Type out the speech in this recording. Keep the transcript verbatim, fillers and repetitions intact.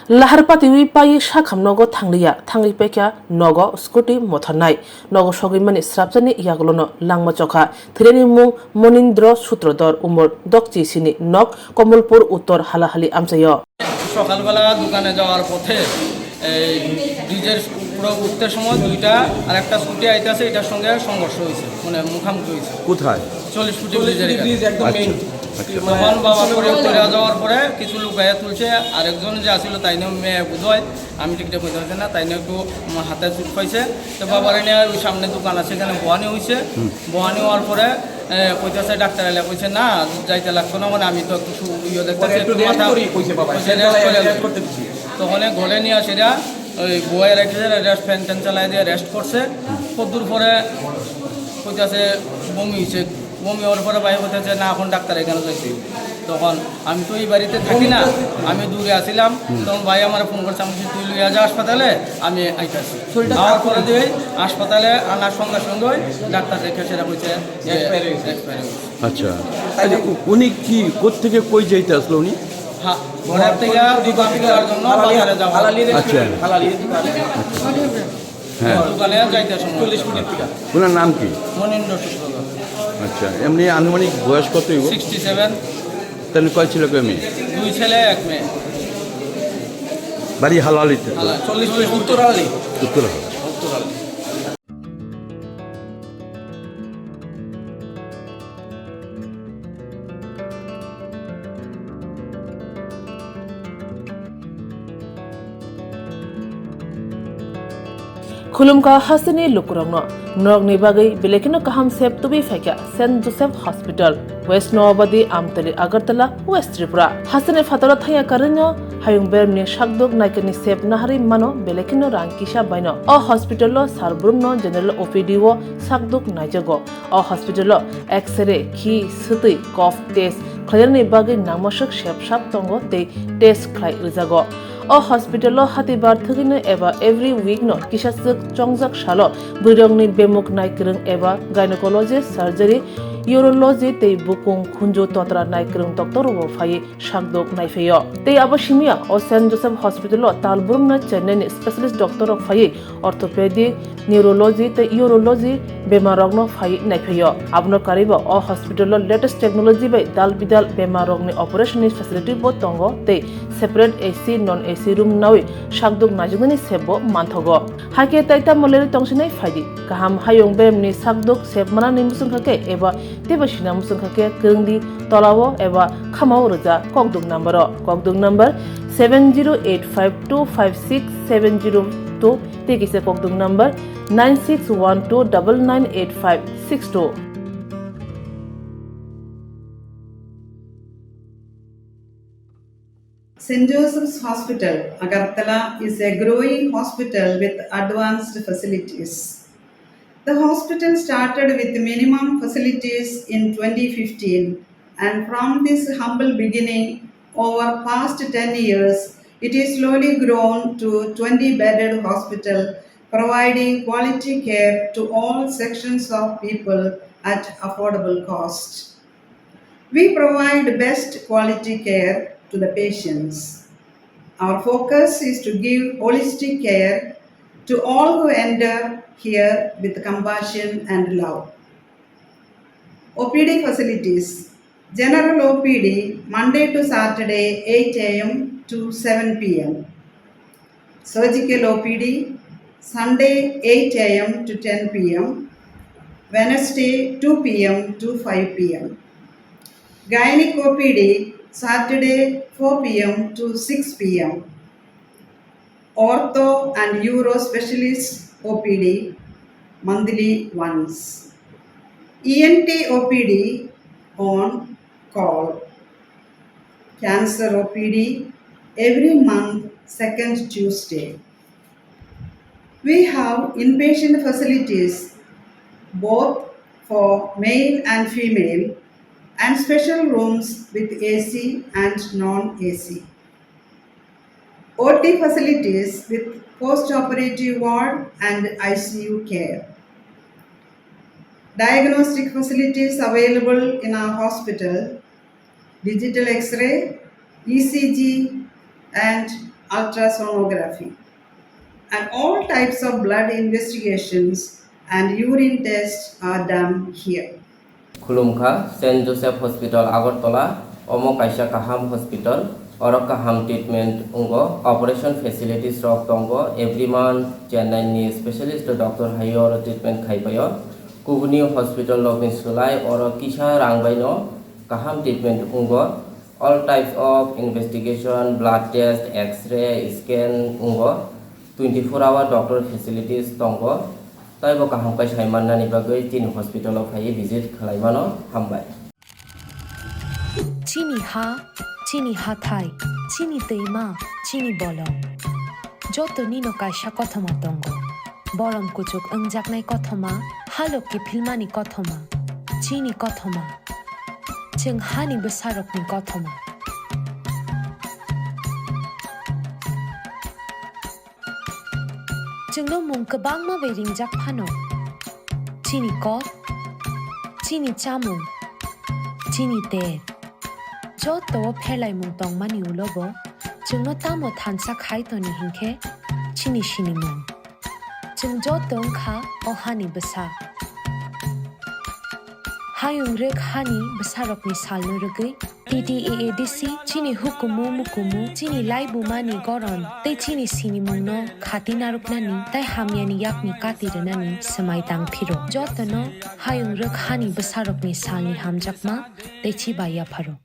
Lahar patiwi paiwi sakham nogo thangliya, thangwi paikha nogo scooty motharnai. Nogo sogwimani srapjani yagulono langma chokha. Thwinani mung Monindro Sutrodhor, umor dokchi sini, nok Komolpur Uttor Halahali amchaio. সকালবেলা দোকানে যাওয়ার পথে এই ব্রিজের উপরে উঠতে সময় দুইটা আর একটা স্কুটি আইতাছে, এটার সঙ্গে সংঘর্ষ হয়েছে, মানে মুখামুখি হয়েছে। কোথায়? চল্লিশ ফুটি ব্রিজের এখানে। ব্রিজ একদম আচ্ছা, মেইন। আচ্ছা। তখন বাবা পড়ে, পড়ে যাওয়ার পরে কিছু লোক আয়া তুলছে, আরেকজন যে আসিল তাই নিয়ে মেয়ে বুঝ হয়, আমি ঠিকঠাক বুঝতে পারছি না, তাই নিয়ে একটু আমার হাতে চুট পাইছে। তো বাবার এনে ওই সামনে দোকান আছে, এখানে বহানি হয়েছে। বহানি হওয়ার পরে এ, কইতাছে ডাক্তার আইলে কইছে, "না, যাইতে লাগতো না, মানে আমি তো একটু সু-, ইয়ে দেখতেছি, পরে একটু একটু রেস্ট মাথা করি," কইছে বাবা, কইছে, ফ্যান "রেস্ট চালাই করে রেস্ট আইলে।" করতে দিছি। তখন ঘরে নিয়ে আসে এরা, ওই বউয়ের এক জায়গায় রেস্ট, ফ্যান ট্যান চালাই দিয়ে রেস্ট করছে। কদ্দুর পরে কইতাছে বমি হইছে, বমি হওয়ার পরে ভাই কইতাছে, "না, এখন ডাক্তার এখানে যাইতে হইবে।" তখন আমি তো এই বাড়িতে থাকি না, আমি দূরে আছিলাম। তখন ভাই আমার ফোন করছে, আমি বলছি, "তুই লইয়া যা হাসপাতালে, আমি আইতাছি।" শরীরটা আমার খারাপ পরে করে দিয়ে হাসপাতালে আনার সঙ্গে সঙ্গে ডাক্তার দেখে সেটা কইছে, এক্সপায়ার হয়ে গেছে। এক্সপায়ার হয়ে গেছে। আচ্ছা। আচ্ছা, উ-, উনি কি, কোত্থেকে কই যাইতে আসলো উনি? হ্যাঁ, ঘরের থেকে দোকান খোলার জন্য হালালি, বাজারে যাওয়া। হালালি আচ্ছা। রেস্টুরেন্ট, হালালি দোকানে। হ্যাঁ। দোকানে যাইতে সময়। চল্লিশ মিনিট থেকে। ওনার নাম কি? মনীন্দ্র শুক্লধর। আচ্ছা, এমনি আনুমানিক বয়স কত হইব? Sixty seven. তাহলে কয় ছিল, কয় মেয়ে? দুই ছেলে, এক মেয়ে। বাড়ি হালালিতে তো? হালালি। চল্লিশ মিনিট উত্তর হালালি। উত্তর হালালি। উত্তর হালালি। Khulumkha hasteni lukurokno, norokni bagwi belai kheno kaham sep tubui phaikha Saint Joseph Hospital, West Noabadi, Amtali, Agartala, West Tripura. Hasteni phataro thangya karwino hayung beremni sakduk naikani sep naharwi mano belai kheno rang kisa baino. O hospital-o sal brumno general O P D-o sakduk naijago. O hospital-o X-ray, khi, swtwi, cough test khlainani bagwi nangmaswk sep sap tongo tei test khlai rwjago. O hospital-o hatibar thwgwino eba every week-no kisaswk chongjak salo bwrwirokni bemuk naikwrwng eba gynecology, surgery, urology tei bukung khunju totra naikwrwng doctor-rokbo phaiwi sakduk naiphaio. Tei abo simiya o Saint Joseph Hospital-o tal brumno Chennai-ni specialist doctor-rok phaiwi orthopedic, neurology tei urology bemarrokno phaiwi naiphaio. Abono karwibo o hospital-o latest technology bai dal bidal bemarrokni operation-ni facility-bo tongo tei separate A C, non A C room nawi sakduk naijaknani sepbo manthogo. Hakhe tai tamo lerwi tongsinai phaidi. Kaham hayung beremni sakduk sep manani muchungkha khe eba teibo sina muchungkha khe kwrwngdi tolao eba khamao rwja kokduk number-o. Kokduk number seven zero eight five two five six seven zero two tei kisa kokduk number nine six one two double nine eight five six two. Saint Joseph's Hospital, Agartala is a growing hospital with advanced facilities. The hospital started with minimum facilities in twenty fifteen, and from this humble beginning, over past ten years, it is slowly grown to twenty bedded hospital, providing quality care to all sections of people at affordable cost. We provide best quality care to the patients. Our focus is to give holistic care to all who enter here with compassion and love. O P D facilities. General O P D, Monday to Saturday, eight A M to seven P M. Surgical O P D, Sunday, eight A M to ten P M, Wednesday, two P M to five P M. Gynec O P D, Saturday, four P M to six P M. Ortho and Uro Specialist O P D, monthly once. E N T O P D on call. Cancer O P D every month, second Tuesday. We have inpatient facilities both for male and female, and special rooms with A C and non-A C. O T facilities with post-operative ward and I C U care. Diagnostic facilities available in our hospital, digital X-ray, E C G, and ultrasonography, and all types of blood investigations and urine tests are done here. Khulumkha, Saint Joseph Hospital Agartala, omo kaisa kaham hospital, oro kaham treatment wngo, operation facilities rok tongo, every month Chennai ni specialist doctor hai oro treatment khai paio. Kubuni hospital rokni swlai oro kisa rang bai no kaham treatment wngo. All types of investigation, blood test, X-ray, scan wngo. Twenty four hour doctor facilities tongo. Taibo kaham khe sai mannani bagwi chini hospital o phaiwi visit khlai mano. Hambai. Chini ha, chini hathai, chini twima, chini bolong. Joto nino kaisa kothoma tongo. Borom kuchuk wngjaknai kothoma, halok kiphilmani kothoma, chini kothoma. Chwng hani bwsarokni kothoma. Chwngno mung kwbangma bai ringjak phano. Chini kok, chini chamung, chini ter. Joto o pherlaimung tongmani ulo bo chwngno tamo thansa khai toni hinkhe chini sinimung. Chwng joto wngkha o hani bwsa. Hayung rwk hani bwsarokni salno rwgwi T T A A D C chini hukumu mukumu chini laibumani goron tei chini sinimungno khati narwknani tei hamyani yakni kati rwnani swmai tang phiro. Jotono hayung rwk hani bwsarokni salni hamjakma tei chiba yapharo.